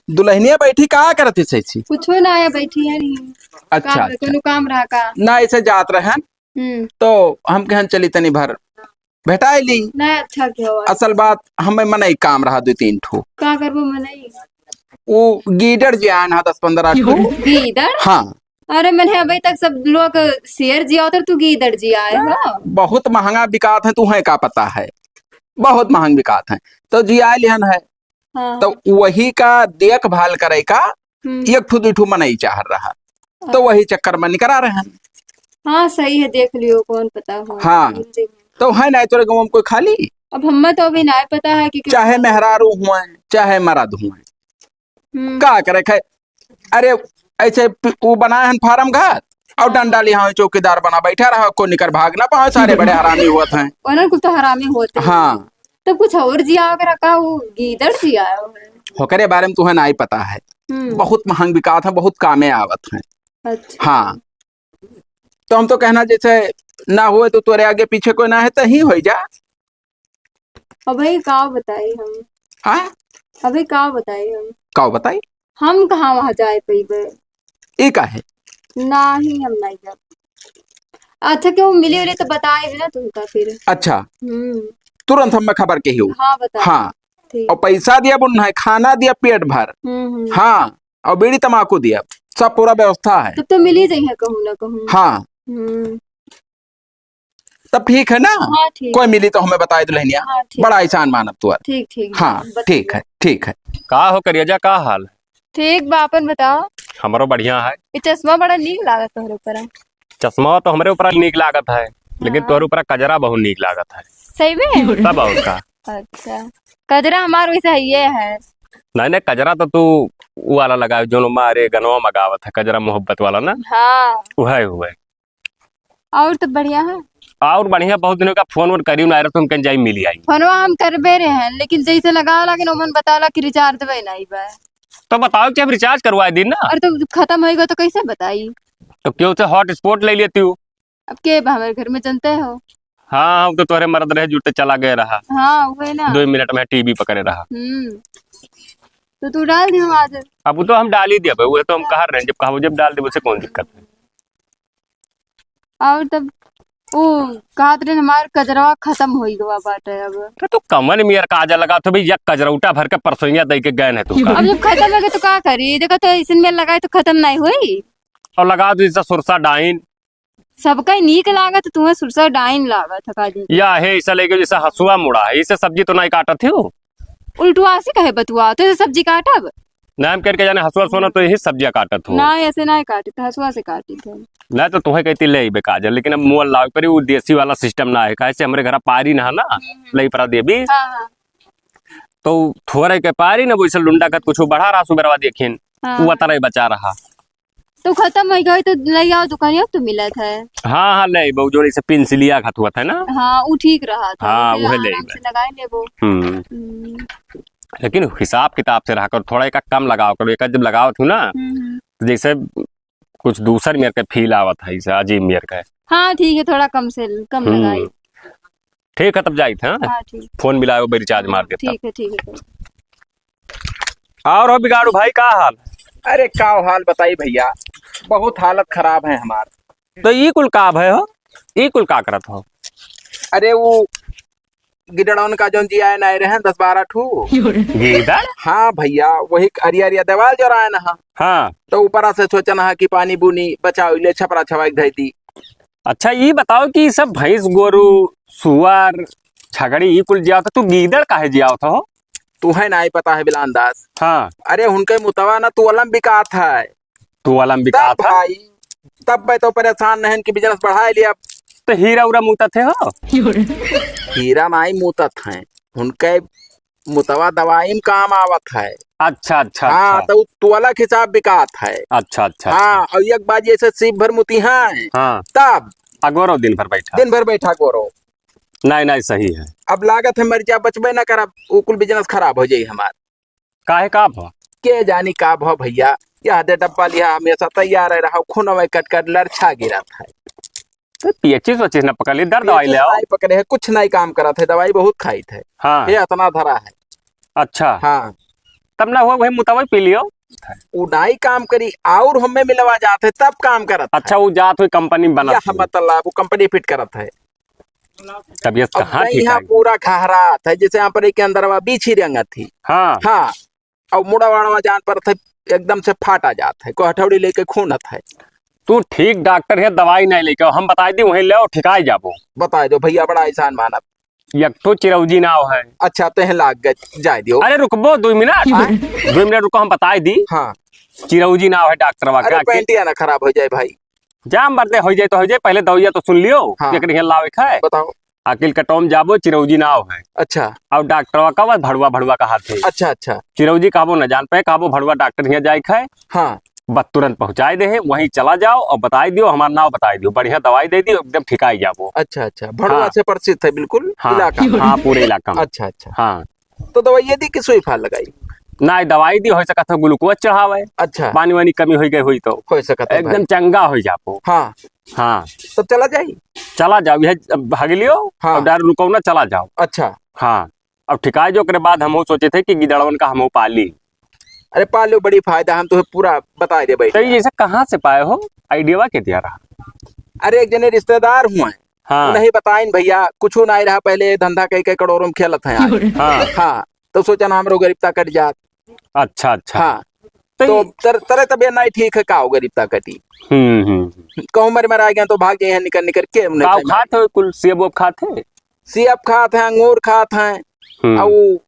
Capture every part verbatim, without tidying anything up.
दुल्हनिया बैठी का करत है ऐसी? कुछो ना है, बैठी है नहीं। अच्छा, काम, अच्छा। कोनो काम रहा का? ना, ऐसे जात रहन, हम्म। तो हम कहन चली तनी भर भेटाए ली। ना, अच्छा क्या हुआ? असल बात हमें मनई काम रहा दो तीन ठो। का करबो मनई? वो गीदड़ जे आन हा दस पन्द्रह ठो। गीदड़? हाँ। अरे, मैंने अभी तक सब लोग शेर जिया होता, तू गीदड़ जिया है हो? बहुत महंगा बिकात है, तुहे का पता है, बहुत महंग बिकात है। तो जिया लिहन है, हाँ। तो वही का देखभाल करे का हम्म। एक ठो दुई ठो मनई चाह रहा, तो हाँ। वही चक्कर में निकरा रहे हैं। हाँ, सही है, देख लियो, कौन पता हो। हाँ। मिल जाए। तो है ना तोरे गाँव में कोई खाली? अब हमें तो अभी ना पता है कि चाहे मेहरारू हुए, चाहे मर्द हुए, हम्म। का करे खाए? अरे, ऐसे पि-, वो बनाए हन फार्म घर और हाँ। डंडा लिहा चौकीदार बना बैठा रहा, कोई निकर भाग ना पावे, सारे बड़े हरामी होत हैं। उन्हन कुल तो हरामी होते हैं। हाँ। तब कुछ और जिया वगैरह का, वो गीदड़ जिया है। ओकरे बारे में तुहे नाई पता है। हम्म। बहुत महंग बिकात है, बहुत कामे आवत है। अच्छा। हाँ। तो हम तो कहना जैसे ना हुए तो तोरे आगे पीछे कोई ना है तो ही हो जा। अबे का बताई हम? हाँ? अबे का बताई हम? का बताई? हम कहाँ वहाँ जाए पइबे? ई का है? नाही, हम नहीं जाब। अच्छा, केहू मिली उली तो बताए भी ना तुमका फिर। अच्छा। हम्म। तुरंत हमें खबर के ही हो। हाँ, बता। हाँ। ठीक। और पैसा दिया बुन है, खाना दिया पेट भर। हम्म, हम्म। हाँ, और बीड़ी तमाकू दिया, सब पूरा व्यवस्था है। तब तो मिली जाई है कहूँ ना कहूँ। हाँ। हम्म। तब ठीक है ना? हाँ, ठीक कोई है। मिली तो हमें बताए दुल्हनिया। हाँ, ठीक। बड़ा एहसान मानब तोर। ठीक, ठीक, हाँ, बता ठीक दिया। है, ठीक है। का हो करियजा, का हाल? ठीक बा, अपन बताओ। हमरो बढ़िया है। ये चश्मा बड़ा नीक लागत तोहरे ऊपर। चश्मा तो हमरे ऊपर नीक लागत है, लेकिन हाँ। तोहरे ऊपर कजरा बहुत नीक लागत है। सही में? तब और का। अच्छा, कजरा हमार वैसे है, ये है। नहीं, नहीं, कजरा तो तू वो वाला लगावे, जोन मारे गनवा में गावत है, कजरा मोहब्बत वाला ना। हाँ। वह हुए। और तो बढ़िया है। और बढ़िया, बहुत दिनों का फोन वोन करी ना रहे, तुम कहीं जाई मिली आई। फोनवा हम करबे रहे हैं, लेकिन जैसे लगा, लेकिन ओमन बताला कि रिचार्ज बे नहीं बा। तो बताओ कि हम रिचार्ज करवा दी ना। और तो खत्म होएगा तो कैसे बताई? तो क्यों से हॉटस्पॉट ले लेती हूँ? अब के बा हमारे घर में, जानते हो। हाँ, हम तो तोहरे मरद रहे, जुटे चला गए रहा। हाँ, वही ना। दो मिनट में टीवी पकड़े रहा। हम्म। तो तू डाल दियो आज। अब वो तो हम डाल ही दिया भाई, वो तो हम हाँ। कहा रहे हैं, जब कहा जब डाल दे, उसे कौन दिक्कत है? और तब वो कहत रहे हमार कजरवा खत्म होई गवा बाटे अब। तो तू कमन मियर काजर लगा तो भैया, कजरौटा भर के परसोइया दे के गए है तू का। अब जब खत्म हो गए तो का करी? देखो तो ऐसन में लगाए तो खत्म नहीं होई। और लगा दो जैसा सुरसा डाइन। सबका ही नीक लागत, तुम्हें सुरसा डाइन लागत है काजर। या है ऐसा लेके जैसा हसुआ मुड़ा है, इसे सब्जी तो नहीं काटत हो। उल्टुआ से कहे बतुआ, तो ये सब्जी काटब? ना हम करके जाने हसुआ सोना तो यही सब्जियां काटत हो। ना, ऐसे ना काटत, हसुआ से काटत है। ना तो तुम्हें कहती ले अइबे काजर, लेकिन अब मोल लावे पड़ी, वो देसी वाला सिस्टम ना है, काहे से हमरे घर पारी ना है ना, हम्म। लई परा देवी। हाँ, हाँ। तो थोड़े के पारी ना, वैसे लुंडा का कुछ बढ़ा रहा सुबेरवा देखिन, हाँ। वो तरह बचा रहा। तो खत्म हो गई तो ले आओ दुकानिया, तो मिलत है। हाँ, हाँ, ले अइबो, जोड़ी से पिंसिलिया खात हुआ था ना। हाँ, वो ठीक रहा था, हाँ, उसे वह ले आराम अइबे। से लगाए लेबो। हम्म। हम्म। लेकिन हिसाब किताब से रहा करो, थोड़ा एक कम लगाओ करो, एक जब लगाओ थू ना, हम्म, हम्म। तो जैसे कुछ दूसर मेर के फील आवत है, इसे अजीब मेर के। हाँ, ठीक है, थोड़ा कम से कम हम्म। लगाई। ठीक है, तब जाइत है, हाँ? हाँ, ठीक। फोन मिलाओ, बे रिचार्ज मार देता। ठीक है, ठीक है, ठीक। और हो बिगाड़ू भाई, का हाल? अरे, का हाल बताई भैया, बहुत हालत खराब है हमार। तो ई कुल का भय हो? ई कुल का करत हो? अरे, वो गिदड़ौन का जौन जियाए ना रहे हैं, दस बारह ठू। गीदड़? हाँ भैया, वही अरिया अरिया देवाल जोराए ना। हाँ। तो ऊपरा से सोचना है कि पानी बूनी बचाओ, ले छपरा छवाई धई दी। अच्छा, ई बताओ कि ई सब भैंस, गोरू, सुअर, छगड़ी, ई कुल जियावत ह, तू गीदड़ काहे जियावत हो? तू है ना, ई पता है बिलान दास। हाँ। अरे, उनके मुतवा ना तू अलम बिकात है। तू अलम बिकात तब है? भाई, तब मैं तो परेशान नहीं कि बिजनेस बढ़ाए लिया। तो हीरा उरा मूतत है हो? हीरा नाई मूतत हैं, उनके मुतवा दवाई में काम आवत है। अच्छा, अच्छा, हाँ, अच्छा। तो उ तोला के हिसाब बिकात है। अच्छा, अच्छा, हाँ, अच्छा। और एक बार जैसे सीप भर मुती है, हाँ। तब। अगोरो दिन भर बैठा। दिन भर बैठा गोरो। नहीं, नहीं, सही है। अब लागत है मर जा, बचबे ना करब, उ कुल बिजनेस खराब हो जाई हमार। काहे, का भा? के जानी का भा भैया, यह दे डब्बा लिया हमेशा तैयार है रहा, खून में कट कट लड़छा गिरत है। तो पीएचसी सोचिस ना पकड़ ली, दर्द दवाई ले पीएचसी आओ। नहीं पकड़े है, कुछ नहीं काम करत है, दवाई बहुत खाइत है। हाँ। ये इतना धरा है। अच्छा। हाँ। तब ना हुआ, वही मुताबिक पी लियो। उ नाई काम करी, और हमें मिलवा जात है, तब काम करत है। अच्छा, वो जात हुई कंपनी में बनत यह है। मतलब, वो कंपनी फिट करत है। तबियत अब कहाँ कहीं ठीक यहाँ है? पूरा घहरात है, जैसे यहाँ पर एक अंदरवा बीछी रंगत थी। हाँ। हाँ, और मुड़ा वाड़वा जान पर थे, एकदम से फाटा जात है, कोई हथौड़ी लेके खूनत है। तू ठीक डॉक्टर है, दवाई नहीं लेके आओ, हम बताई दी, वहीं ले आओ, ठिकाई जाबो। बताई दो भैया, बड़ा एहसान मानब। एक ठो चिरौजी नाव है। अच्छा, तो यहाँ लाग गए, जाए दियो। अरे रुकबो दो मिनट, हाँ? दो मिनट रुको, हम बताई दी। हाँ। चिरौजी नाव है डॉक्टरवा अरे का, के- पैंटिया ना खराब हो जाए भाई। जा मर्दे, हो जाए तो हो जाए, पहले दवाइया तो सुन लियो, हाँ। केकरे हियाँ लावे के है। बताओ। अकिल कटोम जाबो, चिरौजी नाव है। अच्छा। और डॉक्टरवा का बस भड़ुआ, भड़ुआ कहा थे। अच्छा, अच्छा। चिरौजी कहबो न जान पे, कहबो भड़ुआ डॉक्टर हियाँ जाए के है। हाँ। बस तुरंत पहुँचाए दे है, वहीं चला जाओ और बताई दियो, हमार नाव बताई दियो, बढ़िया दवाई दे दियो, एकदम ठिकाई जाबो। अच्छा, अच्छा। भड़ुआ हाँ। से परिचित है बिल्कुल हाँ, इलाका में। हाँ, पूरे इलाका में। अच्छा, अच्छा। हाँ। तो दवाई ये दी कि सुई फाल लगाई? ना, दवाई दी, हो सकत है ग्लूकोज चढ़ावे। अच्छा। पानी वानी कमी हो गई हुई तो। हो सकत है एकदम भाई। चंगा हो जाबो। हाँ। हाँ। तो चला जाई? चला जाओ, यह अब भाग लियो, हाँ। अब डार रुको ना, चला जाओ। अच्छा। हाँ। अब ठिकाए जो, ओकरे बाद हम सोचे थे कि गिदड़वन का हम पाली। अरे पालो, बड़ी फायदा, हम तुम्हें पूरा बताए दे बैठे। तो ये जैसे कहाँ से पाए हो, आइडिया के दिया रहा? अरे एक जने रिश्तेदार हुए, हाँ। उन्हें बताइन भैया, कुछ ना रहा, पहले धंधा कई कई करोड़ों में खेलत हैं आज। हाँ। हाँ, तो सोचा ना हमरो गरीबता कट जात। अच्छा, अच्छा। हाँ। तो तो ये तर-, तरे तबियत नहीं ठीक है, का हो गरीबता कटी? हम्म, हम्म। कहूँ मर मर आ गया तो भाग जाए निकल निकल के, उन्हें काव समझ खात हो, कुल सेब ओब खात है? सेब खात हैं, अंगूर खात हैं, हम्म। और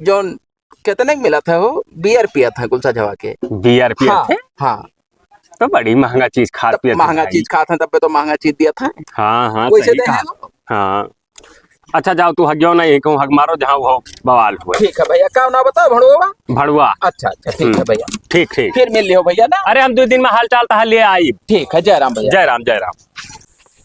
जौन कितने के मिलत है हो, बियर पियत है कुल सजवा के। बियर पियत हाँ, है? हाँ। तो बड़ी महंगा चीज खात तब पियत है महंगा भाई। चीज खात हैं, तब पे तो महंगा चीज दियत है। हाँ, हाँ, वैसे सही दे कहा। हैं लोग। हाँ। अच्छा, जाओ, तू हगियो ना, यहीं कहूँ हग मारो, जहाँ वो बवाल हुए। ठीक है भैया, का नाम बताओ, भड़ुआ? भड़ुआ। अच्छा, अच्छा, ठीक है हम्म। भैया। ठीक, ठीक। फिर मिल लियो भैया ना। अरे, हम दो दिन में हाल चाल तहार ले आई। ठीक है, जय राम भैया। जय राम, जय राम।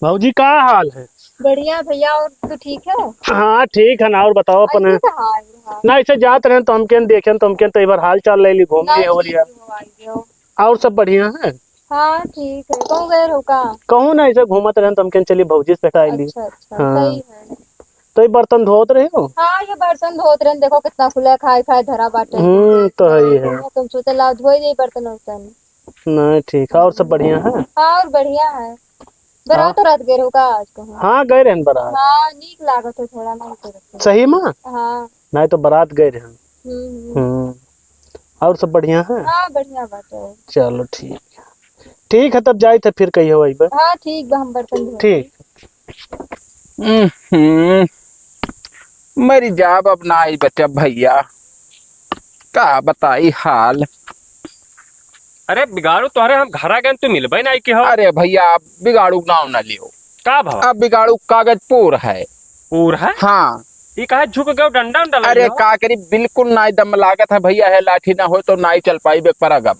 भौजी, का हाल है? बढ़िया भैया, और तू ठीक है? हाँ, ठीक है ना, और बताओ अपने। ऐसे तो हाल है। ना, ऐसे जात रहन तो हमके न देखेन, तो हमके न तो एक बार हाल चाल ले ली, घूम ना, ली, हो ठीक लिया। हो, आ गया। और सब बढ़िया है? हाँ, ठीक है। कहूँ गए रहो का? कहूँ ना, ऐसे घूमत रहन तो हमके न चली भौजी से भेटाई ली। अच्छा, अच्छा, हाँ। सही है। तो ये बर्तन धोत रहे हो? हाँ, ये बर्तन धोत रहे, देखो कितना खुला खाए खाए धरा बाटे। हम्म, तो है ही है। तुम सोचे लाओ धोई दे बर्तन वर्तन। नहीं, ठीक है, और सब बढ़िया है? हाँ, और बढ़िया है। बरात हाँ। रात गए रहो का आज कहूँ? हाँ, गए रहन बरात। हाँ, नीक लागत है थोड़ा, नहीं तो रहते। सही में? हाँ। नहीं तो बरात गए रहन। हम्म, हम्म। हम्म। और सब बढ़िया है? हाँ, बढ़िया बात है। चलो, ठीक है। ठीक है, तब जाइत है, फिर कहियो अइबे। हाँ, ठीक बा, हम बर्तन धोए। ठीक। हम्म, मरी जाब, अब ना आई बचब भैया, का बताई हाल। अरे बिगाड़ू, तोहरे हम घरा गए, तू मिलबे नहीं के हो। अरे भैया, बिगाड़ू नाव ना लियो। का भा? अब बिगाड़ू कागज पूर है। पूर है? हाँ। ई काहे झुक गयो, डंडा उंडा अरे लइयो? का करी, बिल्कुल नाई दम लागत है भैया, है लाठी ना हो तो नाई चल पाई बेक पर अगब।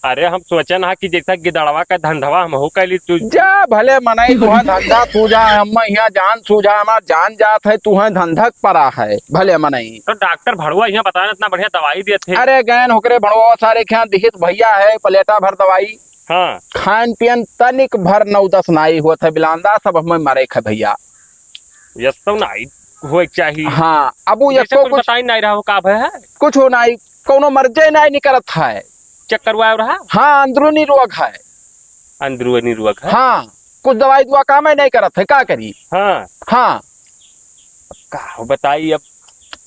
अरे हम सोचन हा कि जैसा गिदड़वा का धंधवा हमहू कैली तू। जा भले मनई, तुहे धंधा सूझा है, हम यहाँ जान सूझा, हमार जान जात है, तुहे धंधक परा है, भले मनई। तो डॉक्टर भड़ुआ यहाँ बताए इतना बढ़िया दवाई देत है। अरे गैन होकरे भड़ुआ सारे के यहाँ दिहित भैया है, प्लेटा भर दवाई। हाँ। खान पियन तनिक भर नौ दस नाई होत है, बिलांदा सब हमें मरे खे भैया। यस तो नाई होए के चाही। हाँ, अब वो जैसे एको कुछ कुछ बताई नहीं रहा हो का भय है? कुछ हो नाई, कौनो मर्जे नाई निकलत है। चेक करवाए रहा? हाँ, अंदरूनी रोग है। अंदरूनी रोग है? हाँ, कुछ दवाई दुआ काम ही नहीं करत है, का करी? हाँ। हाँ। का हो बताई अब?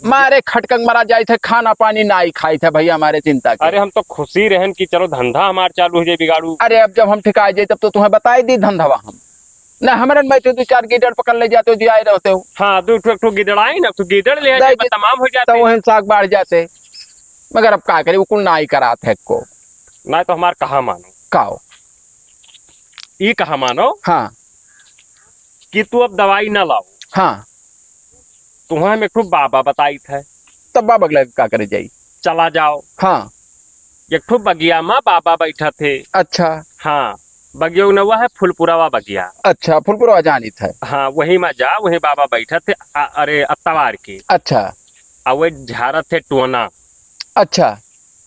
मारे खटकन मरा जाइत है, खाना पानी नाई खाइत है भैया, हमारे चिंता के। अरे हम तो खुशी रहन कि चलो धंधा हमार चालू हो जाए बिगाड़ू। अरे अब जब हम ठिकाए जाए तब तो तुम्हें बताई दी धंधवा हम। ना हमरन में तो दो चार गिदड़ पकड़ ले जाते हो, दियाए रहते हो। हाँ, दो ठो, एक ठो गिदड़ आई ना, तो गिदड़ ले आके दाई बस तमाम हो जाते। तो वहन साग बाढ़ जाते। मगर अब का करे, वो कुल नाई करात है को। ना तो हमार कहा मानो। काओ? ई कहा मानो? हाँ। कि तू अब दवाई ना लाओ। हाँ। तुहें हम एक ठो बाबा बताइत है। तब बाबा के लगे का करे जाई? चला जाओ। हाँ। एक ठो बगिया मा बाबा बैठा थे। अच्छा। हाँ, बगिया नवा है फुलपुरावा बगिया। अच्छा, फुलपुरावा जानित है। हाँ, वही मा जा, वही बाबा बैठा थे। आ, अरे अतवार के। अच्छा। आ वही झारत थे टोना। अच्छा।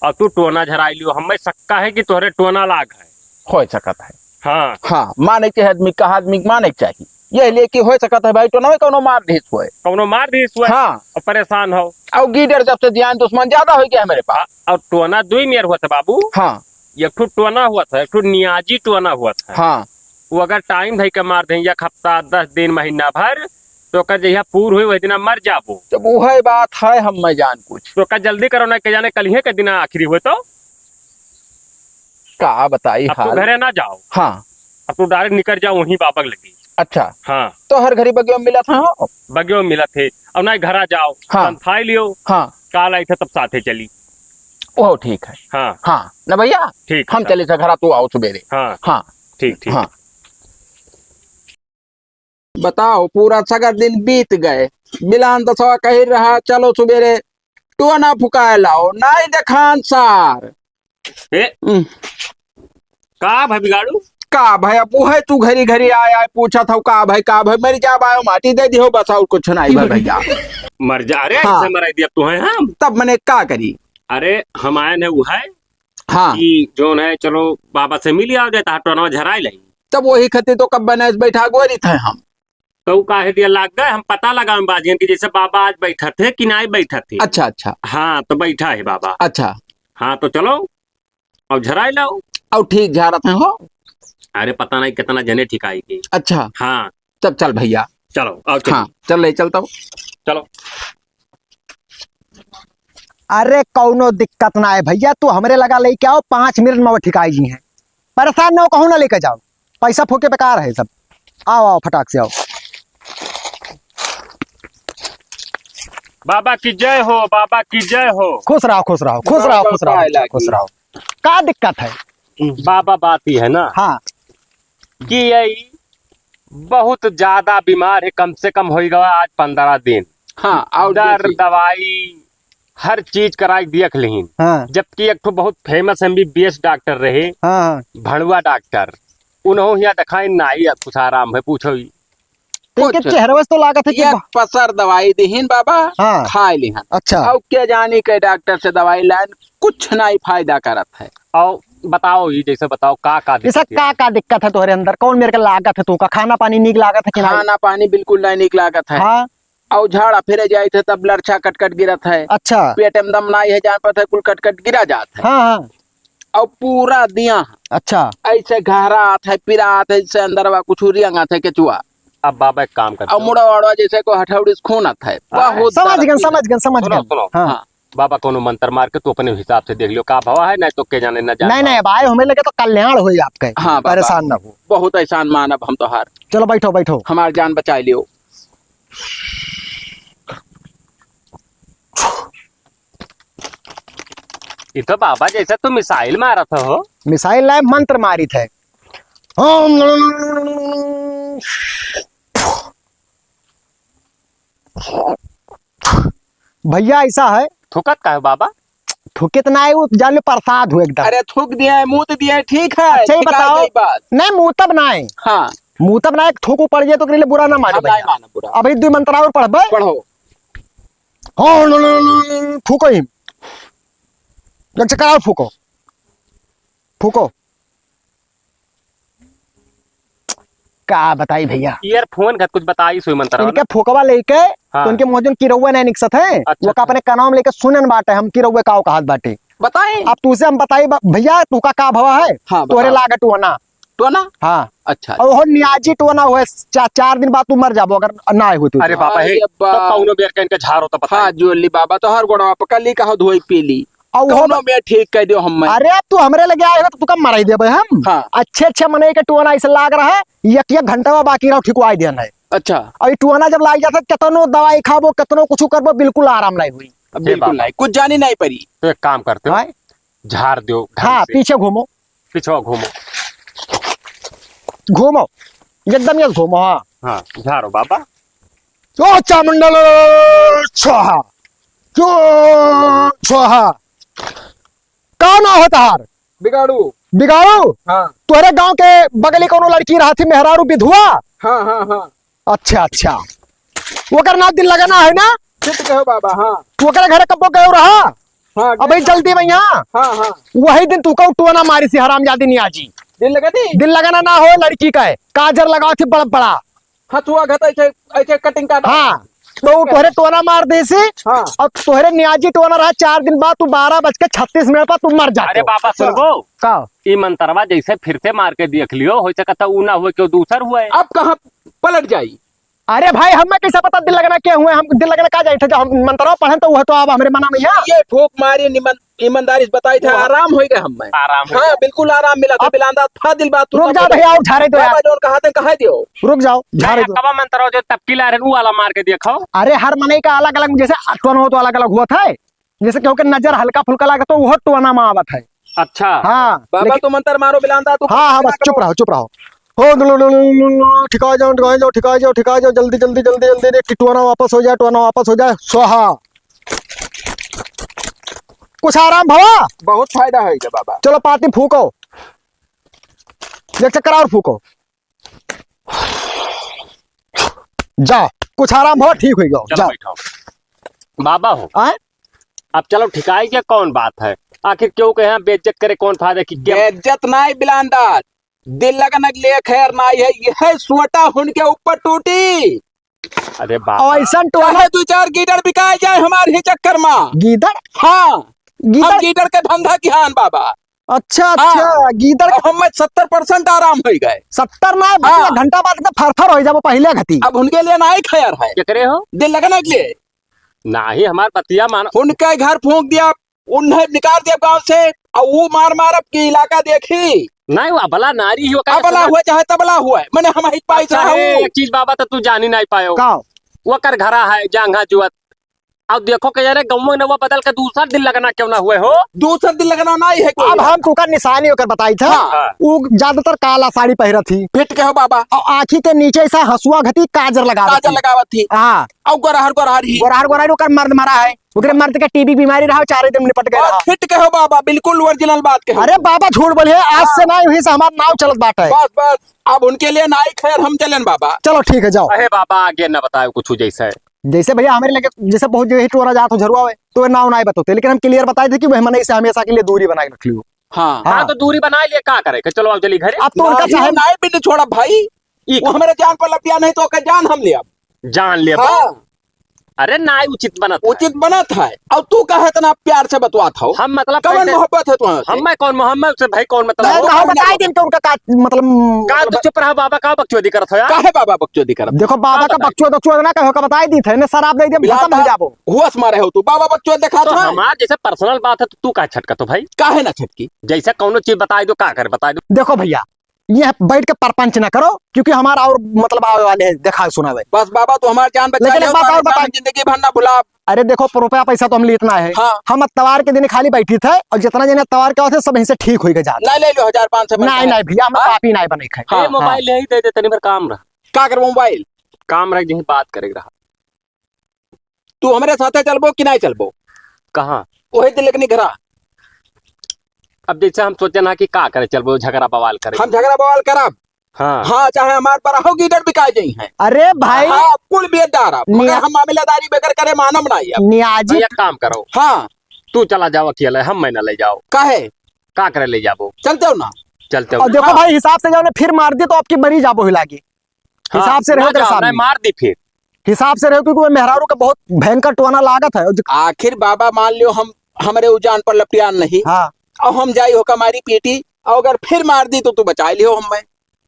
और तू टोना झराई लियो, हमें शक्का है कि तोहरे टोना लाग है। हो सकत है। हाँ। हाँ, माने के आदमी, कहा आदमी के माने के चाहिए। यह लेके हो सकत है भाई, टोनवे कौनो मार दिस होए। कौनो मार दिस होए। हाँ। और परेशान हो। और गीडर जब से ज्यान दुश्मन ज्यादा हो गया है मेरे पास। हाँ, और टोना दुई मेर होत है बाबू। हाँ। एक ठो टोना होत है, एक ठो नियाजी टोना होत है। हाँ। वो अगर टाइम धई के मार दें, एक हफ्ता, दस दिन, महीना भर, तो ओकर जहिया पूर होई, वही दिना मर जाबो। जब वही बात है, हम मैं जान कुछ। तो का जल्दी करो ना, के जाने कलिहे के दिना आखिरी होए तो। का बताई अब तू हाल। घरे ना जाओ। हाँ। अब तू direct निकल जाओ वहीं बाबा के लगी। अच्छा। हाँ। तो हर घड़ी बगियो मिलत है हो? बगियो मिलत है। अब ना घरा जाओ, हाँ। संथाई लियो। हाँ। काल आई थे तब साथे चली। ओहो ठीक है। हाँ। हाँ, ना भैया, ठीक है, हम चल। चले से घरा, तू आओ सुबेरे। हाँ। हाँ। ठीक, ठीक। हाँ। बताओ, पूरा सगर दिन बीत गए, बिलान दसवा कही रहा, चलो सुबेरे टोना फुकाए लाओ, नाई देखान सार। ए, हम्म। का भाई बिगाड़ू? का भाई, अब वो है तू घरी घरी आए आए पूछत हौ, का भाई, का भाई, मर जा बायो, माटी दे दिहो, बस और कुछ नहीं भाई भैया। मर जा, अरे हाँ। ऐसे मराई दिया तू है हम। तब मने का करी? अरे हम आए न वो है हाँ। कि जोन है, चलो बाबा से मिल आओ जाए, तहार टोनवा झराए लाई। तब वही खती तो कब बने बैठा गोरी थे हम। कहू काहे दिया लाग गए, हम पता लगावे बाजियन कि जैसे बाबा आज बैठत है कि नाई बैठत है। अच्छा, अच्छा। हाँ, तो बैठा है बाबा। अच्छा। हाँ, तो चलो, अब झराई लाओ। अब ठीक झारत है हो। अरे, पता नहीं कितना जने ठिकाई के। अच्छा। हाँ। तब चल भैया। चलो, आओ चलो। हाँ, चल ले, चल तब। चलो। अरे, कौनो दिक्कत ना है भैया, तू हमरे लगा लेके आओ, पाँच मिनट में वो ठिकाई जी हैं। परेशान ना हो, कहूँ ना लेके जाओ, पैसा फूके बेकार है सब। आओ, आओ, फटाक से आओ। बाबा की जय हो, बाबा की जय हो। खुश रहो, खुश रहो, खुश रहो, खुश रहो, खुश रहो। का दिक्कत है? बाबा, बात ही है ना हाँ। कि यही बहुत ज्यादा बीमार है, कम से कम होई गवा आज पंद्रह दिन। हाँ, और दर देखी। दवाई हर चीज कराई देख लिहिन। हाँ। जबकि एक ठो बहुत famous M B B S डॉक्टर रहे, हाँ, हाँ। भड़ुआ डॉक्टर, उन्हों हिया देखाइन नाई, अब कुछ आराम है, पूछो ही। तो इनके कुछ चेहरवा से तो लागत है कि एक बा- पसर दवाई दिहिन बाबा, हाँ। खाए लिहन। अच्छा। और के जानी के डॉक्टर से दवाई लाइन, कुछ नाई फायदा करत है। और बताओ, ये जैसे बताओ, का, का जैसे दिक्कत है? का, का दिक्कत है तोहरे अंदर? कौन मेरे के लागत है तू का? खाना पानी नीक लागत है कि नहीं? खाना पानी बिल्कुल नहीं नीक लागत है। हाँ। और झाड़ा फिरे जाइत है तब लरछा कट कट गिरत है। अच्छा। पेट में दम नाई है, जान पड़त है कुल कट कट गिरा जात है। हाँ, हाँ। और पूरा दिया अच्छा। ऐसे घहरात है, पिरात है, जैसे अंदरवा कुछ रियंगात है केचुआ। अब बाबा एक काम करते और हो। मुड़ा वाड़वा जैसे को हथौड़ी से खून आता है। हाँ। बहुत समझ दर्द गन, की समझ गन, समझ सुनो, गन। सुनो। हाँ। हाँ। बाबा कोनो मंत्र मार के तू अपने हिसाब से देख लियो का भवा है, नहीं तो के जाने ना जाने नहीं, नहीं, भवा। भाई, हमें लगे तो कल्याण होई आपके। हाँ, बाबा। परेशान ना हो। बहुत एहसान मानब हम तोहार। चलो, बैठो, बैठो। हमार जान बचाए लियो। ये तो बाबा जैसे तू मिसाइल मारत हो। मिसाइल नहीं, मंत्र मारित है। भैया ऐसा है। थूकत का है बाबा? थूकित ना है, वो जान लो प्रसाद हो एकदम। अरे थूक दिया है, मूत दिया है, ठीक है, अच्छा, ये ठिकाए बताओ। गई बात। नहीं, मूतब ना है। हाँ। मूतब ना है, थूक पड़ जाए तो ओकरे लिए बुरा ना मानो हम नहीं भैया। मानब बुरा। अभी दो मंत्र और पढ़बे। पढ़ो। हाँ, लो, लो, लो, लो, फूको ही। एक चक्कर और फूको। फूको। का बताई भैया? Earphone का कुछ बताई, सोई मंत्र वाला। इनके फूकवा लेके हाँ। तो उनके मुँह जोन किरौआ नहीं निकसत है, अच्छा, वो का अच्छा। अपने कानवा में लेके सुनन बाटे, हम किरौआ का कहत बाटे। बताई। अब तुसे हम बताई बा-, भैया, तू का, का भवा है? हाँ, तोहरे बताओ। लागे टोना। टोना? हाँ। अच्छा। और वो नियाजी टोना हुए, चा-, चार दिन बाद तू मर जाबो अगर ना आए होती तो। अरे बाबा, अरे हे, अब्बा। तो कौनो बेर के इनके झारो तो बताई। हाँ, जोली बाबा, तो हर गोड़वा पकड़ ली, कहो धोई पी ली। और वो कौनो में ठीक कह दियो हम्मे। अरे, अब तू हमरे लगे आए हो तो तुका मराई देबे हम। हाँ। अच्छे, अच्छे मनई के टोना ऐसे लाग रहा है, एक, एक घंटा में बाकी रहो, ठिकवाई देना है। अच्छा। और ये टोना जब लाग जाता है, कितनो दवाई खाबो, कितनो कुछ करबो, बिल्कुल आराम नहीं हुई। अब हे बिल्कुल बाबा। नहीं, कुछ जानी नहीं पड़ी। तो एक काम करते हो, हाँ? झार दो ढंग हाँ, से। पीछे घूमो। पीछे घूमो। घूमो, एकदम ये घूमो, हाँ। हाँ, झारो बाबा। ओ चामुंडल स्वाहा, क्यों स्वाहा? का नाव है तहार? बिगाड़ू। बिगाड़ू? हाँ। तोहरे गांव के बगली कौनो लड़की रहा थी, मेहरारू विधवा? हाँ, हाँ, हाँ। अच्छा, अच्छा। ओकर नाव दिन लगाना है ना? ठीक कहो बाबा, हाँ। तू ओकरे घरे कब्बो गयो रहा? हाँ, अबे गयो। जल्दी में यहाँ। हाँ, हाँ। वही दिन तू कहू टोना मारी सी हरामजादी नियाजी। दिन लगा दी? दिन लगाना ना हो लड़की का है। काजर लगाओ थी बड़ा बड़ा। हथुआ घत ऐसे, ऐसे cutting काट। हाँ, तो उ तोहरे टोना मार देसी। हाँ। और तोहरे न्याजी टोना रहा, चार दिन बाद तू बारह बज के छत्तीस मिनट पर तू मर जाते अरे हो। बाबा, सुनबो? का? ई मंतरवा जैसे फिर से मार के देख लियो, हो सकता उ ना हुए, क्यों दूसर हुए। अब कहाँ पलट जाई? अरे भाई, हमें कैसा पता दिल लगना के हुए, हम दिल लगना का जाई थे, जब हम मंतरवा पढ़न तो वह तो अब हमरे मना में है। ये फूंक मारी निमन ईमानदारी से बताई थे, वो आराम होइगा हमें। आराम होइगा। हाँ, बिल्कुल आराम मिला था, अब बिलांदा था दिल बात तू रुक जाओ भैया, और झारे दो यार। बाबा जौन कहा थे, कहा दियो। रुक जाओ, झारे दो। कबा मंतरवा जो टपकी ला रहे, उ वाला मार के देखो। अरे, हर मनई का अलग-अलग, जैसे टोना हो तो अलग-अलग हुआ था, जैसे क्योंकि नजर हल्का फुल्का लागे तो वो टोना में आवत है। अच्छा। हाँ, बाबा लेकिन तू मंतर मारो बिलांदा, तू हाँ, हाँ, बस चुप रहो, चुप रहो। हो, लो, लो, ठिका जाओ, ठिका जाओ, ठिका जाओ, ठिका जाओ, जल्दी, जल्दी, जल्दी, जल्दी, कि टोना वापस हो जाए, टोना वापस हो जाए, स्वाहा। कुछ आराम भवा? बहुत फायदा है इके बाबा। चलो पाती फूको, एक चक्कर और फूको। जाओ, कुछ आराम भवा, ठीक हो गया, चलो जाओ। बैठो। बाबा हो। आए? अब चलो ठिकाई के कौन बात है? आखिर क्यों कहे हैं बेइज्जत करे कौन फायदा की क्या? बेइज्जत नाई बिलांदार, दिल लगन के लिए खैर नाई है, यह सोटा हुन के ऊपर टूटी। अरे बाबा। ऐसन टोला चाहे दो चार गीदड़ बिकाए जाए हमारे ही चक्कर में। गीदड़? हाँ। गीदड़? हम गीदड़ के धंधा किहान बाबा। अच्छा, हाँ। अच्छा, गीदड़। अब हमें सत्तर percent आराम हो गए। सत्तर ना, हाँ। घंटा बाद तो फरफर हो जाबो पहले घटी। अब उनके लिए नाई खैर है। केकरे हो? दिल लगन के लिए। नाही, हमार बतिया मानो। उनके घर फूंक दिया, उन्हें निकाल दिया गांव से, और वो मार मार अब की इलाका देखी। नाही, वो अबला नारी ही, ओकर अबला इतना हुआ चाहे तबला हुआ, मने हम ही पाई अच्छा, चाहे ए, वो। एक चीज बाबा तो तू जानी नाही पायो। का? ओकर घरा है, जांघा जुअत। अब देखो के यार, गौवा नवा बदल के दूसर दिल लगना क्यों ना हुए हो? दूसर दिल लगना नाही है कोई। अब हम तुका निशानी ओकर बताई था। हाँ। हाँ। वो ज्यादातर काला साड़ी पहिरत ही। फिट कहो बाबा। और आँखी के नीचे ऐसा हंसुआ घती काजर लगावत काजर ही। लगावत ही। हाँ। और गोरहर गोरहर ही। गोरहर गोरहर ओकर मर्द मरा है। ओकरे मर्द के टीबी बीमारी रहा, चारे दिन निपट गए और रहा। फिट कहो बाबा, बिल्कुल original बात कहो। अरे बाबा झूठ बोले है, आज से हाँ। ना वही से हमार नाव चलत बाटे। बस, बस, अब उनके लिए नाई खैर हम चलेन बाबा। चलो ठीक है, जाओ। अहे बाबा, आगे न बताओ कुछ जैसे। जैसे भैया हमारे लगे, जैसे बहुत जगह टोला जात हो झरुआ में, तो ये नाव नाई बतौते, लेकिन हम clear बताए थे कि वह मनई से हमेशा के लिए दूरी बनाए रख लियो। हाँ। हाँ। हाँ, तो दूरी बनाए लिए का करे? कि चलो अब चली घरे। अब तो उनका नाई, चाहे नाई भी नहीं छोड़ा भाई। ई वो हमारे जान पर लपिया नहीं तो ओकर जान हम ले अब। जान ले अब। हाँ। अरे नाई उचित बनत है। उचित बनत है। और तू काहे इतना प्यार से बतवात हो? हम मतलब कवन कैसे? मोहब्बत है तुम्हारे से? हम मैं कौन मोहब्बत से भाई, कौन मतलब? नहीं, तो हम बताई दिन के उनका का मतलब का तू चुप रहा बाबा, का बकचोदी करत हो यार? काहे बाबा बकचोदी करत? देखो बाबा का बकचोद बकचोद ना कहो, का बताई दी थे, ने शराब दे दे, खत्म हो जाबो। होश मारे हो तू, बाबा बकचोद देखा तो था। हमार जैसे personal बात है तो तू काहे छटकत हो भाई? काहे ना छटकी? जैसे कौनो चीज बताई दो, का करे बताई दो। देखो भैया, ये बैठ के परपंच ना करो, क्योंकि हमारा और मतलब आवे वाले हैं, देखा सुनावे। बस बाबा, तू हमार जान बचा लेकिन ले, एक बात और बताई। जिंदगी भर ना भुला। अरे देखो, रुपया पैसा तो हम लीत ना है। हाँ। हम अतवार के दिन खाली बैठी थे और जितना जने अतवार के होते सब यहीं से ठीक होई के जाते। ना ले लो हजार पाँच सौ नहीं, नहीं भैया, हम हाँ? पापी नहीं बने खाए। हाँ, ए, हाँ। मोबाइल यही दे दे, तनी भर काम रहा। का करबो मोबाइल? काम रह, यही बात करे रहा। तू हमरे साथे चलबो कि नहीं चलबो? कहाँ? वही दिल लेकिन घरा। अब जैसे हम सोचे ना कि का करे, चलबो झगड़ा बवाल करे। हम झगड़ा बवाल करब? हाँ। हाँ, चाहे हमार पर हो गीदड़ बिकाए जाई हैं। अरे भाई। हाँ, कुल बेच डारब। मगर निया- हम मामलेदारी बगैर करे मानम नहीं अब। नियाजी। तो एक काम करो। हाँ। तू चला जाओ अकेले, हम मैं ना ले जाओ। काहे? का करे ले जाबो? चलते हो ना? चलते हो। और देखो हाँ। भाई, हिसाब से जाओ ना, फिर मार दी तो आपकी मरी जाबो ही लागी। हाँ, हिसाब से रहो ना तेरे जाओ, सामने। नहीं, मार दी फिर। हिसाब से रहो, क्योंकि वो मेहरारू का बहुत भयंकर टोना लागत है। और जो आखिर बाबा मान लियो हम, हमरे उ जान पर लपटियान नहीं। हाँ। और हम जाई हो कमारी पीटी, और अगर फिर मार दी तो तू बचा लियो हमें।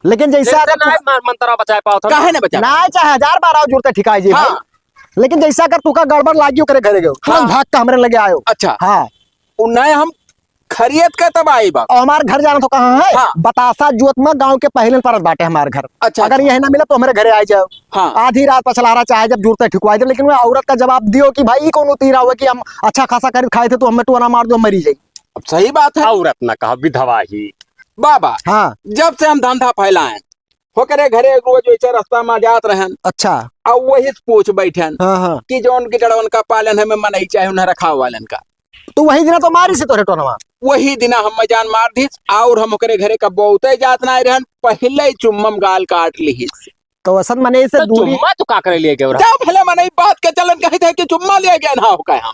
लेकिन जैसे जैसे अगर ना तू मार मंतरा बचाए पाओ था। काहे ना बचा? ना, चाहे हजार बार आओ, जुड़ते ठिकाई जी हाँ। भाई। लेकिन जैसे अगर तुका गड़बड़ लागी ओकरे घरे गयो, तुरंत हाँ। भाग के हमरे लगे आयो। अच्छा। हाँ। उ नए हम खरीद के तब आई बा। और हमार घर जाना तो कहाँ है? हाँ। बतासा जोत में गांव के पहले परत बाटे हमार घर। अच्छा, अगर अच्छा। यही ना मिला तो हमारे घरे आ जाओ। हाँ। आधी रात पछलारा चाहे जब जुड़ते ठिकवाई दे, लेकिन वह औरत का जवाब दियो कि भाई, ई कौनो तीरा हुआ कि हम अच्छा खासा खरीद खाए थे, तो हमें टोना मार दो, हम मरी जाई। अब सही बात है। औरत ना कहा, विधवा ही। बाबा, हाँ। जब से हम धंधा फैलाए, होकरे घरे रोज वैसे रास्ता में जात रहन। अच्छा। और वही से पूछ बैठन हाँ, हाँ। कि जौन गीदड़वन का पालन है, में मनई चाहे उन्हें रखाव वालन का। तो वही दिना तो मारी से तोरे टोनवा। वही दिना हम जान मार दीस और हम ओकरे घरे का बहुते जात ना रहन, पहले ही चुम्मम गाल काट लीस। तो असन मने से तो दूरी चुम्मा तो का करे लिए गए रहा? जब भले मनई बात के चलन कही थे कि चुम्मा लिए गए ना हो कहे हम।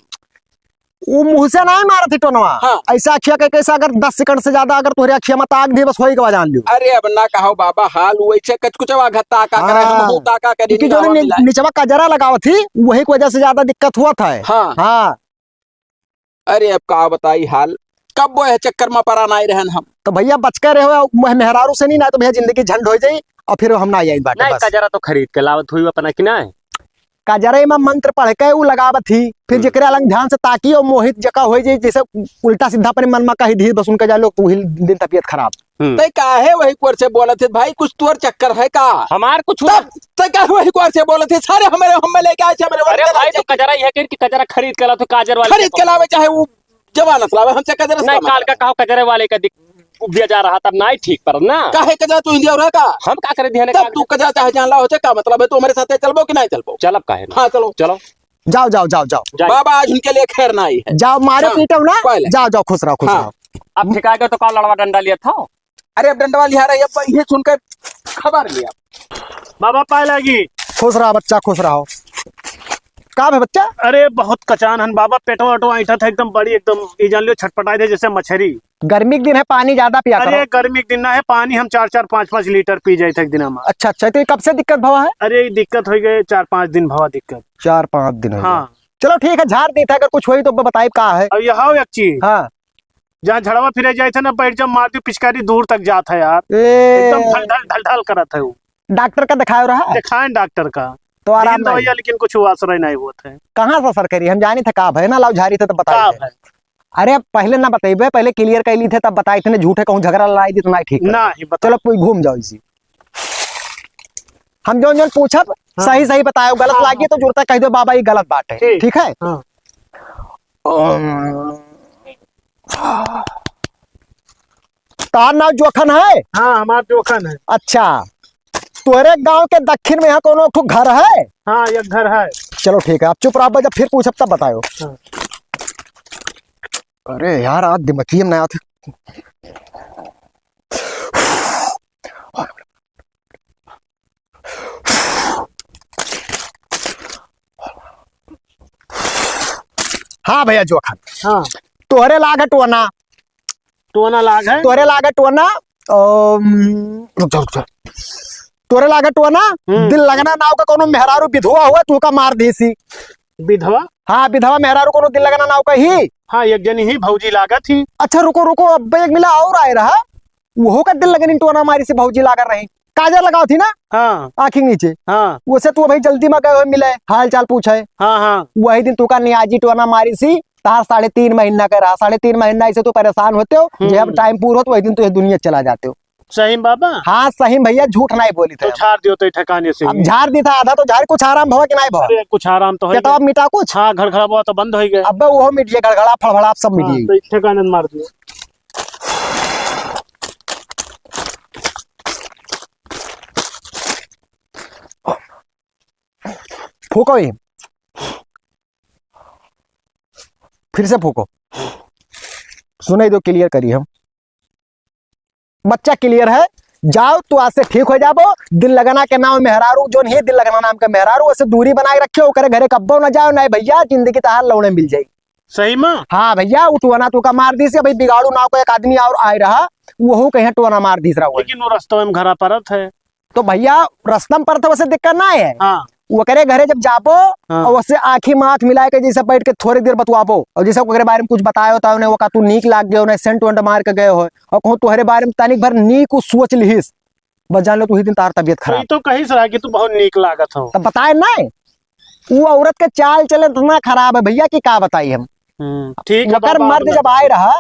वो मुँह से नाहीं मारत ही टोनवा। हाँ। ऐसा अखिया के कैसे अगर दस सेकंड से ज्यादा अगर तोहरे अखिया में ताक दिए, बस होई गवा जान लियो। अरे अब ना कहो बाबा, हाल वैसे कचकुचवा घत्ता का करे, हम हाँ। होता का करी, कि जो निगाह नि-, मिला है। निचवा कजरा लगावत ही, वही की वजह से ज्यादा दिक्कत हुआ था। हाँ। हाँ। अरे अब का बताई हाल, कब वो है चक्कर में परा नाहीं रहन हम। तो भैया बच के रहो, वह मेहरारू से नहीं, ना तो भैया जिंदगी झंड हो जाई और फिर हम ना आई बाटे नहीं, बस। कजरा तो खरीद के लावत हुई अपना कि ना? कजरे में मंत्र पढ़ के उ लगावत ही, फिर हम्म। जेकरे अलग ध्यान से ताकी और मोहित जका हो जाई, जैसे उल्टा सीधा अपने मन में कही दी, बस उनका जा लोग, तो वही दिन तबीयत खराब। हम्म। तै काहे वही कोर से बोलत है भाई, कुछ तोर चक्कर है का? हमार कुछ तब तै काहे वही कोर से बोलत है? सारे हमारे, हम लेके आए थे, हमारे अरे वाले भाई, तो चक्कर। कजरा यह कि कजरा खरीद के ला, तो काजर वाले खरीद के के लावे, चाहे वो जवान असलावे, हमसे कजरा नहीं, सामान काल का लावे। कहो कजरे वाले का दिक-, उबिया जा रहा, तब नाहीं ठीक पर ना। काहे कजरा तू हिंदी और है का? हम का करे ध्यान तब काल तू का? कजरा चाहे जान ला हो, चाहे का मतलब है, तू हमारे साथ चलबो कि नाहीं चलबो? चलब काहे ना? हाँ, चलो। चलो। जाओ, जाओ, जाओ, जाओ। जाई। बाबा, आज उनके लिए खैर नाहीं है। जाओ, मारो हाँ, पीटो ना। पहले। जाओ, जाओ, खुश रहो, खुश हाँ। रहो। अब ठिका गए तो का लड़वा डंडा लिया था? अरे, अब डंडवा लिया रहे, अब ये सुन के खबर लिया। बाबा, पाए लागी। खुश रहा बच्चा, खुश रहो। का भे बच्चा? अरे, बहुत कचान हन बाबा, पेटवा वेटवा ऐंठा था एकदम बड़ी, एकदम ई जान लियो छटपटाए थे जैसे मछरी। गर्मी के दिन है, पानी ज्यादा पिया अरे, करो। गर्मी के दिन ना है, पानी हम चार चार पाँच पाँच लीटर पी जाए थे एक दिन में। अच्छा, अच्छा, तो ये कब से दिक्कत भवा है? अरे, ये दिक्कत हो गए, चार पाँच दिन भवा दिक्कत। चार पाँच दिन हो गए। हाँ। चलो ठीक है, झाड़ दी था, अगर कुछ होई तो बताई का है। अब यह एक चीज। हाँ। जहाँ झड़वा फिरे जाए थे ना, बैठ जब मार दी पिचकारी दूर तक जात है यार। ए। एकदम ढल ढल ढल ढल करत है वो। डॉक्टर का दिखायो रहा? दिखाएं डॉक्टर का। तो आराम लेकिन नहीं। दवाइयाँ लेकिन कुछ असर नहीं होत है। कहाँ से असर करी? हम जानी थे का भय ना, लाओ झाड़ी थे तो बताई का थे। भय? अरे अब पहले ना बताइबे, पहले clear कर ली थे तब बताई थे, झूठे कहूँ झगड़ा लड़ाई दी तो ना ठीक है। ना ही बता। चलो कोई घूम जाओ इसी। हम जौन जौन पूछब हाँ। सही सही बतायो, गलत हाँ, लागी हाँ। तो जुड़ता कह दो बाबा ये गलत बात है। ठीक। ठीक है? हाँ। तार नाव जोखन है? हाँ, हमार जोखन है। अच्छा, तोहरे गांव के दक्षिण में यहाँ कोनो ठो घर है? हाँ, एक घर है। चलो ठीक है, आप चुप रहो, जब फिर पूछब तब बतायो। हाँ। अरे यार, आज दिमागी में ना आते। हाँ भैया जोखन। हाँ। तोहरे लाग है टोना। टोना लाग है? तोहरे लाग है टोना। अम, रुक जा, रुक जा। तोहरे लाग है टोना। हम्म। दिल लगना नाव का कोनो मेहरारू विधवा हुआ, तू का मार देसी। विधवा? हाँ, विधवा मेहरारू कोनो दिल लगना नाव का ही। हाँ, एक जनी ही भौजी लागत ही। अच्छा, रुको, रुको, अब एक मिला और आए रहा। वहू का दिल लगनी टोना मारी से भौजी लागत रही। काजर लगावत ही ना? हाँ। आँखी के नीचे। हाँ। वैसे तू अभी जल्दी में गए हो मिले, हाल चाल पूछे। हाँ, हाँ। वही दिन तू का नियाजी टोना मारी सी, तार साढ़े तीन महीना का रहा। साढ़े तीन महीना ऐसे तू परेशान होते हो, हम्म। जब time पूरा होत, वही दिन तू ये दुनिया चला जाते हो। सही में बाबा? हाँ, सही में भैया, झूठ नहीं बोली तो थे। झाड़ दियो तो ठिकाने से अब ही। झाड़ दी था, आधा तो झाड़, कुछ आराम भवा कि नहीं भवा? अरे, कुछ आराम तो है पेटवा गया। मिटा कुछ? हाँ, घड़घड़ावा तो बंद हो गया। अब वो मिट गया, घड़घड़ा, फड़फड़ा, सब मिट हाँ, गया। तो एक ठिकाने मार दियो। फूको ही। फिर से फूको। सुनाई दो, clear करी हम। बच्चा clear है, जाओ तू आज से ठीक हो जाबो। दिल लगना के नाव मेहरारू, जोन ही दिल लगना नाम के मेहरारू, वैसे दूरी बनाए रखियो, ओकरे घरे कब्बो न जाओ, नहीं भैया, जिंदगी तहार लौड़े मिल जाई। सही में? हाँ भैया, उ टोना तू का मार दी से, भाई बिगाड़ू नाव का एक आदमी और आए रहा, वहू कहीं टोना मार दी रहा। लेकिन वो रस्तवा में घरा परत है। तो भैया, रस्ता में परत है, वैसे दिक्कत ना है। हाँ। ओकरे घरे जब जाबो हाँ। और वैसे आँखी माथ मिला के जैसे बैठ के थोड़ी देर बतवाबो और जैसे ओकरे बारे में कुछ बतायो तो उन्हें वो का तू नीक लाग गयो, उन्हें सेंट वेंट मार के गए हो और कहूँ तोहरे बारे में तनिक भर नीक उ सोच लिहिस, बस जान लो तू ही दिन तार तबीयत खराब। ये तो कही सरा कि तू बहुत नीक लागत हो। तब बताए ना, वो औरत के चाल चलन इतना खराब है भैया कि का बताई हम। हम्म, ठीक है ओकर बाबा, मर्द अब जब ना। आए रहा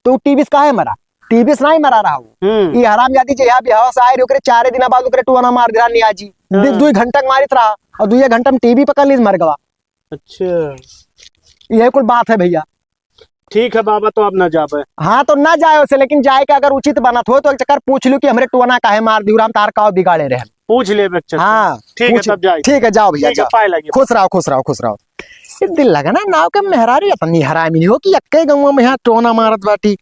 तो टीबी से काहे मरा? टीबी से नहीं मरा रहा वो। हम्म। ये हरामजादी जे यहाँ बिहाव से आए रहे, ओकरे चारे दिन बाद ओकरे टोना मार दे रहा नियाजी। हाँ। दु-, दुई घंटा के मारित रहा और दुई घंटा में टीबी पकड़ ली, मर गवा। अच्छा। यही कुल बात है भैया। ठीक है बाबा, तो अब ना जाबे। हाँ, तो ना जाए उसे, लेकिन जाए के अगर उचित बनत हो तो एक चक्कर पूछ लो कि हमरे टोना काहे मार दी, राम तार का बिगाड़े रहे। पूछ लेबे एक चक्कर। हाँ, ठीक है, पूछ, तब जाई। ठीक है, जाओ भैया, ठीक है, जाओ। पाए लगी। खुश रहो, खुश रहो, खुश रहो। ये दिल लगना नाव के मेहरारू इतनी हरामी हो कि यक्के गाँव में यहाँ टोना मारत बाटी।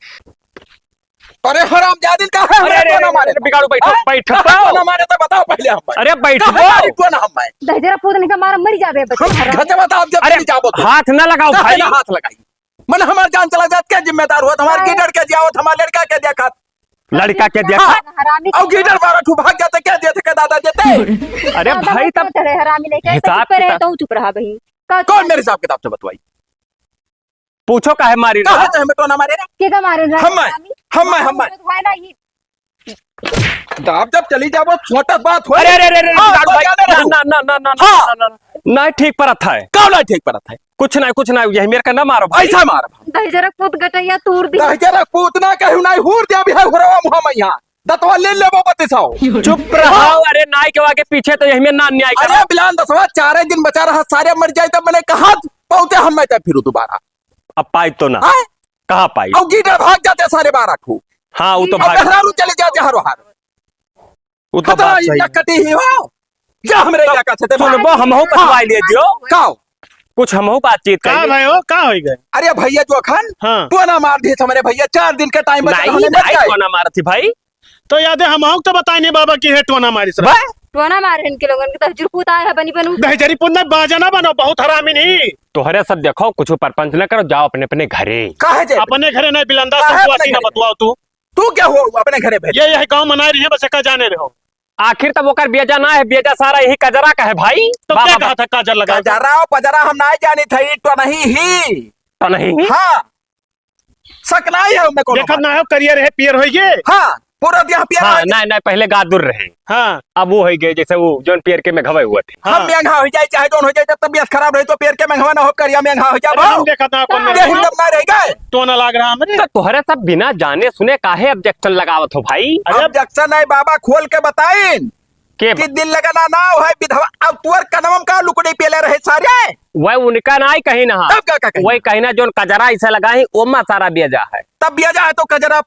अरे हरामजादी, का है अरे, अरे, टोना अरे, मारे? अरे, बिगाड़ू, बैठो, अरे, बैठो। टोना मारे तो बताओ पहले हम। अरे, बैठो। कहाँ मारी टोना हम? दहिजरा पूतनी का मारा मरी जाबे बच्चा हम हरामी। घर से बताओ, जब अरे, नहीं जाबो तो। हाथ ना लगाओ काहे भाई। ना हाथ लगाई? मने हमार जान चला जात, के जिम्मेदार होत? हमार हाँ। गीदड़ के जियावत, हमार लड़का के देखत। लड़का के देखत? हाँ। हरामी और के गीदड़ बारह ठू भाग जाते, के देते, के दादा देते? अरे दादा भाई, मत तब चढ़े, हरामी लेके हिसाब चुप रहे, किताब। तो चुप रहा बही। का कौन मेरे हिसाब किताब से बतवाई? पूछो काहे मारी कहाँ रहा? से हमें टोना मारे रे? के का मारे रहा? हम मैं, हरामी? हम मैं, हम मैं। तो है ना, ये दाब जब चली जाबो, छोटा बात हो। अरे, अरे, अरे, अरे, हाँ, बिगाड़ू तो भाई। जाने ना, रहू। ना, ना, ना, ना, ना, हाँ। ना, ना, ना। ना ठीक परत है। कौन ना ठीक परत है? कुछ ना, कुछ ना, यही मेरे का ना मारो भाई। ऐसा मारो भाई। दहिजरक पूत गटैया तूर दी। दहिजरक पूत ना कहू ना, हूर दे अभी है हुरवा मुहा मैया। दतवा ले लेबो बत्तीसाओ। चुप रहो। अरे नाई के आगे पीछे तो यही में ना न्याय करो। अरे बिलान दसवा, चारे दिन बचा रहा, सारे मर जाए तब मैंने कहा पहुंचे हम मैं तब फिर दोबारा। अब पाई तो ना। हाँ? कहाँ पाई? अब गीदड़ भाग जाते सारे बारह ठू। हाँ, वो तो अब भाग मेहरारू चले जाते हर बार। वो तो खतरा बात सही इतना है। कटी ही हो। जा हमरे तो इलाका से, सुनबो, हमहू हाँ। बतवाई ले दियो। का हो? कुछ हमहू बातचीत का कइली। भाई हो, का होई गए? अरे भैया जोखन, हाँ। टोना मार दिए हमरे भैया, चार दिन का टाइम बचा नहीं, हमने बच नहीं, जाए। टोना मारती भाई। तो यादे हमहू तो बताए नहीं बाबा कि हे टोना मारी सर। बा? टोना मारे इनके लोगन के तो जुरपूत आए है बनी बनू। दहिजरी पुन्ना बाजा ना बनो, बहुत हरामी नहीं। तोहरे सब देखो, कुछ परपंच न करो, जाओ अपने अपने घरे। काहे जे? अपने घरे नहीं बिलंदा काहे सब अपने ना घरे? बतवाओ तू। तू क्या हुआ अपने घरे भेज? ये, यही गाँव मनाए रही है, बस एका जाने रहो। आखिर तब ओकर बेजा ना है, बेजा सारा यही कजरा का है भाई। तो वाह, क्या वाह, कहा वाह। था काजर लगा? कजरा और पजरा हम ना जानी थे, ई टोनही ही। टोनही ही? हाँ। सकनाई है उनमें कोनो देखत बात। ना हो, करियर है, पियर होई गे। हाँ, पूरा देह पियर हाँ, होई गे। नहीं, नहीं, पहले गादुर रहे। हाँ। अब वो होई गे, जैसे वो जौन पियर के में घवे हुआ थे। हाँ। हम मेंघा हो जाए, चाहे जौन हो जाए, जब तबीयत खराब रही तो पियर के मेंघवा ना हो, करिया मेंघा हो जाए, अरे, हम भाव। देखत ना, कौन हाँ। मेंघवा? ये हम जब ना रह गए। टोना लाग रहा हमरे। तो तोहरे सब बिना जाने सुने काहे objection लगावत हो भाई? अरे, बाबा। Objection नहीं बाबा, खोल के बताइन। के कि बा-, दिल लगना ना है विधवा। अब तुअर कनवम का लुकड़ी पेले रहे सारे। वह उनका ना ही कहीं ना। तब का, का कहीं? वही कहीं ना, जोन कजरा इसे लगा ही, ओमा सारा बेजा है। तब बेजा है तो कजरा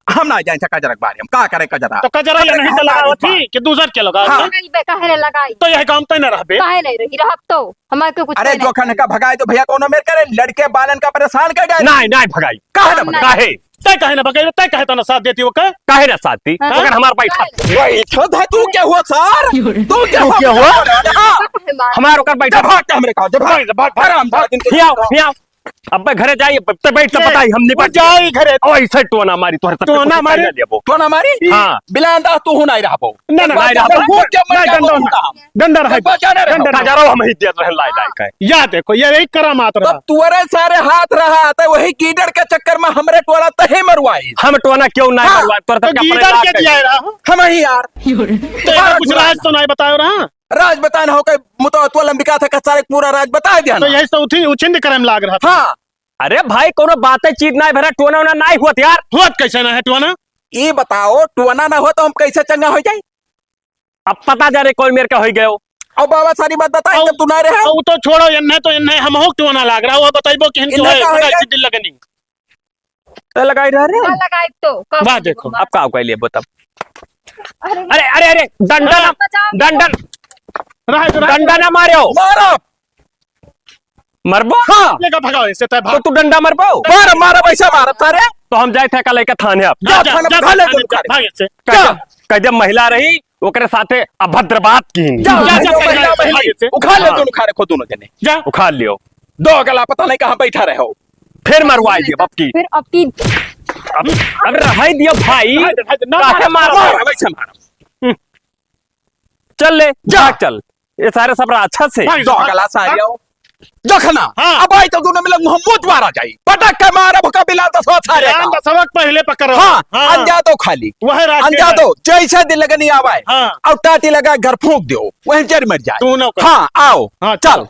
हम ना जाए कजरा के बारे में, का करे कजरा? तो कजरा ये कजरा नहीं तो लगावत ही कि दूसर के लगावत हाँ। ही? लगाई बे, काहे ले लगाई? तो यह काम तय न रहबे। काहे नहीं रही? रहब तो हमारे के कुछ अरे, कहना जोखन चाहिए। का भगाए तो भैया कोनो मेर करे, लड़के बालन का परेशान कर डाले। नहीं, नहीं भगाई। काहे ना हम भगाई? नहीं। काहे? तय काहे ना भगाई? तय काहे तना साथ देती हो का? काहे ना साथ दी? हाँ? अगर हमार बैठा काहे? बैठा था, तू क्या हुआ सर? तू क्या तू हुआ? क्या हुआ? हाँ। काहे मार? हमार ओकर बैठा। जब भाग हमरे का, जब भाग। भाग, भाग, भाग। हराम था, दिन को हियाव, हियाव। अब मैं घरे जाई, अब ते बैठ, ये, बताई, हम निपट वो जाई घरे। ओ, ऐसे टोना मारी, तोहरे सबके टोना कुछ मारी? पहले लेबो। टोना मारी? हाँ। बिलांदा तू हूँ नहीं रहबो। ना, ना, नहीं रहबो। वो क्या मर नहीं, जाबो डंडा तू ना। कहाँ? डंडा रहे। बचा ना रहे। डंडा रहे। हजारों हम ही देत रहन लाई, लाई का। या देखो, ये एक करामात रहा। तो तुअरे सारे हाथ रहा, तो वही गीदड़ के चक्कर में हमरे टोला तहे मरवाई। हम टोना क्यों नहीं हाँ। मरवाई? तोर तो तक अपने गीदड़ लाग के गए। दिया रहा। हम ही यार। तो ये कुछ राज तो नहीं बतायो रहा। राज बताना हो के मुतवतुआ लंबिका था, कसारे पूरा राज बता दिया तो ना। यही से उठी, उछिंद करे में लाग रहा था। हाँ। अरे भाई, कोनो बातें चीत ना है, भरा टोना वोना ना हुआ यार। हुआ कैसे ना है टोना? ये बताओ, टोना ना हो तो हम कैसे चंगा हो जाए? अब पता जाने कौन मेर का हो गयो। अब बाबा सारी बात बताई, अब, जब तू ना रहे। अब तो छोड़ो, इन्हें तो इन्हें हम हो टोना लाग रहा, वो बताइबो कि इनके इन्हें है, का हो बड़ा गया? इसी दिल लगनी। तो लगाई रह रहे हो? ना लगाई तो, का वाह, बोली देखो। मम्मा? अब का कह लिए बताओ? अरे, अरे, अरे, अरे, डंडा ना, बचाओ। डंडा, रहे, रहे, डंडा ना मारो। मारो। मरबो? हाँ। ये का भगाओ, इससे तय तो भाग। तू डंडा मरबो? मार, मार, वैसे मार, सारे। तो हम जाए थे कल एक थाने अब। जा, जा, थाने जा, बता ले थाने तू जा, करे। भाग इससे। कह जा। दे, कह दे महिला रही, ओकरे साथे अभद्र बात की। जा, जा, जा, जा, महिला, जा, महिला। भाग इससे। उखाड़ ले हाँ। दोनों, उखाड़ रखो दोनों जने। जा। उखाड़ लियो। दो गला पता नहीं कहाँ बैठा रहे हो। फिर मरवाई दियो अब की। फिर अब की। अब, अब रहाई दियो भाई। हट, हट, ना काहे मारो, मारो? मारो, वैसे मारो। हम्म। चल ले, जा। भाग चल। ये सारे सब राक्षस है। भाग, दो भाग, गला सारे भाग। हो। जोखना। हाँ। अब आई तो दोनों मिला मुँह मुँह मारा जाई। पटक के मारा भुका बिलान दसवा सारे बिलान का। दसवा के पहले पकड़ो। हाँ, हाँ। अंजा दो खाली। वह राज अंजा के दो, जैसे दिल लगनी आवाए। हाँ। और टाटी लगा घर फूंक दो। वहीं जर मर जाए। दोनों का। हाँ, आओ। हाँ, चल। चलो।